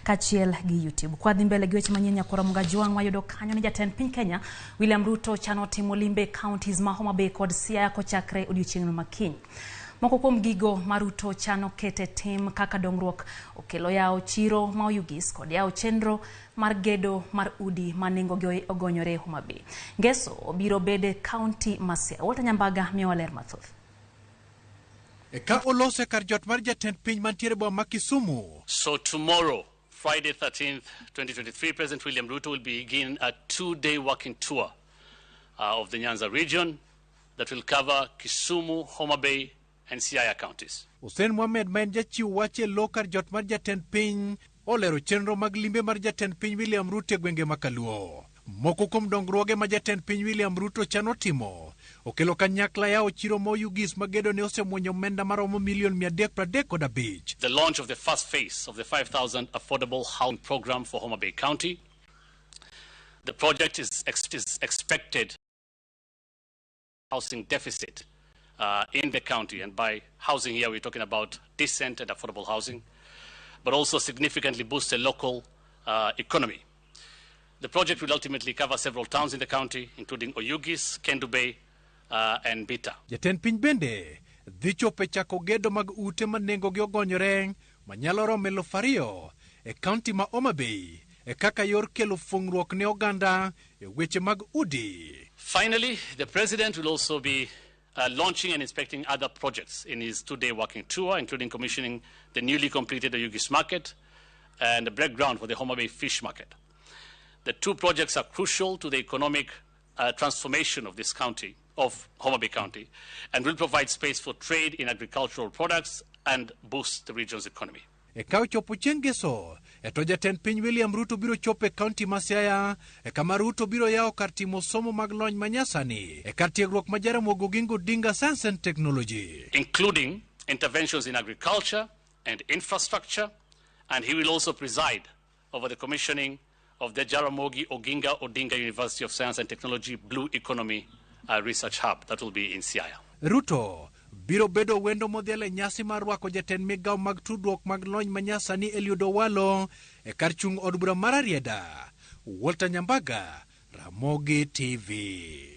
Kaachiel gi YouTube. Kwa dhi mbele gi weche manyien nyakwara Mugajwang' wayudo kanyo ni jatend piny Kenya William Ruto chano timo limbe e counties ma Homa Bay kod Siaya kochakre odiochieng' ma kiny. Moko kuom gigo ma Ruto chano kete tim kaka dongruok okelo yawo chiro ma Oyugis kod yawo chenro mar gedo mar udi ma nengogi ogonyore Homa Bay. Ngeso biro bedo e county ma Siaya. Walter Nyambaga miyowa ler mathoth. Ka olose kar jot mar jatend piny mantiere boma ma Kisumu. So tomorrow, Friday 13th, 2023, President William Ruto will begin a 2-day working tour of the Nyanza region that will cover Kisumu, Homa Bay, and Siaya counties. Hussein Mohamed ma en jachiw wach e lo kar jot mar jatend piny olero chenro mag limbe mar jatend piny William Ruto e gwenge ma Kaluo. Moko kuom dongruoge ma jatend piny William Ruto chano timo okelo kanyakla yawo chiro ma Oyugis ma gedo ne osemuonyo omenda maromo milion 335. The launch of the first phase of the 5,000 affordable housing program for Homa Bay County. The project is expected housing deficit in the county, and by housing here we're talking about decent and affordable housing, but also significantly boost the local economy. The project will ultimately cover several towns in the county, including Oyugis, Kendu Bay, and Mbita. Jatend piny bende dhi chopo e chako gedo mag ute ma nengogi ogonyore manyalo romo 2,000 e kaunti ma Homa Bay e kaka yor kelo fung'ruok ne oganda e weche mag udi. Finally, the president will also be launching and inspecting other projects in his 2-day working tour, including commissioning the newly completed Oyugis Market and the break ground for the Homa Bay Fish Market. The two projects are crucial to the economic transformation of this county, of Homa Bay County, and will provide space for trade in agricultural products and boost the region's economy. E ka ochopo chieng' ngeso e to jatend piny William Ruto biro chopo e kaunti ma Siaya e kama Ruto biro yawo kar timo somo mag lony manyasani e kar tiegruok ma Jaramogi Oginga Odinga Science and Technology. Including interventions in agriculture and infrastructure, and he will also preside over the commissioning of the Jaramogi Oginga Odinga University of Science and Technology Blue Economy Research Hub that will be in Siaya. Ruto biro bedo wendo modhial e nyasi mar rwako jatend migawo mag tudruok mag lony manyasani Eliud Owalo e kar chung' od bura mar Rarieda. Walter Nyambaga, Ramogi TV.